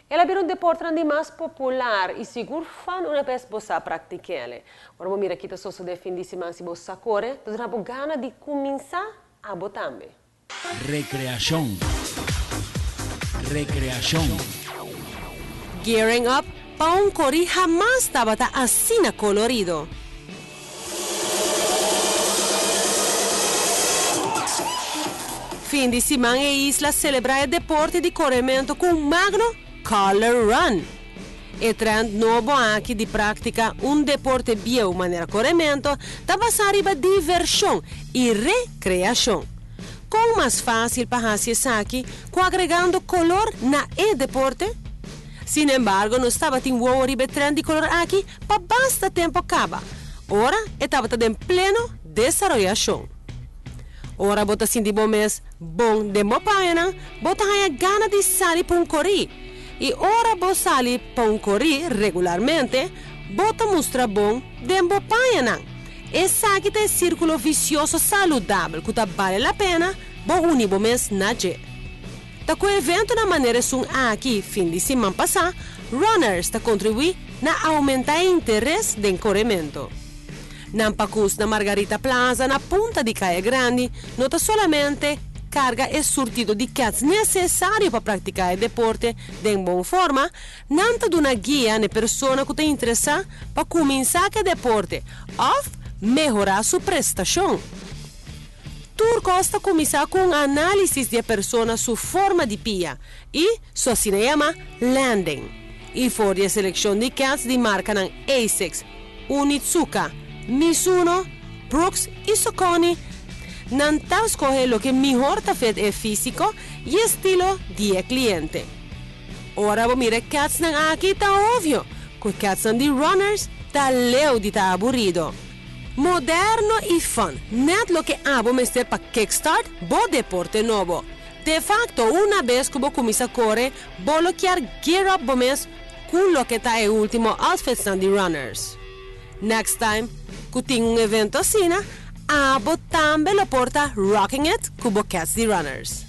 El a bira un deportenan di mas popular y sigur fun una bes bo sa practikele. Ora bo mira ki ta sosode fin di siman si bo sa core, ta duna bo gana di cuminsa abo tambe. Recreacion. Recreacion. Gearing up pa un cori hamas tabata asina colorido. Fin di siman e isla selebrá e deporte di korementu ku un magno Color Run. E trend nobo aki di práktika un deporte bieu manera korementu ta basá riba divershon i rekreashon. Kon mas fásil pa hasi esaki ku agregando kolor na e deporte? Sinembargo nos tabatin wowo riba e trend di kolor aki pa basta tempo kaba, ora e tabata den pleno desaroyashon. Ora bo ta sinti bo mes bon den bo pañanan, bo ta haña gana di sali pa un korí. I ora bo sali pa un korí regularmente, bo ta mustra bon den bo pañanan. Esaki ta e sírkulo visioso saludabel ku ta bale la pena bo uni bo mes na dje. Ta ku eventonan manera esun aki fin di siman pasá, Runners ta kontribuí na oumentá e interes den korementu. Nan pakus na Margarita Plaza na punta di Kaya Grandi no ta solamente karga e surtido di kèts nesesario pa praktiká e deporte den bon forma, nan ta duna guia n'e persona ku ta interesá pa kuminsá ku e deporte òf mehorá su prestashon. Tur kos ta kuminsá ku un análisis di e persona su forma di pia i su asina yamá landing. I for di e selekshon di kèts di markanan Asics, Onitsuka, Mizuno, Brooks i Saucony, nan ta skohe loke mihor ta fet e físiko i estilo di e kliente. Ora bo mira e kètsnan aki ta ovio ku e kètsnan di runners ta leu di ta aburido. Moderno i fun, net loke abo mester pa kickstart bo deporte nobo. De facto, una bes ku bo kuminsá kore, bo lo kier gear up bo mes ku loke ta e ultimo outfitsnan di runners. Next time ku tin un evento asina, abo tambe lo por ta rocking it ku bo kets di runners.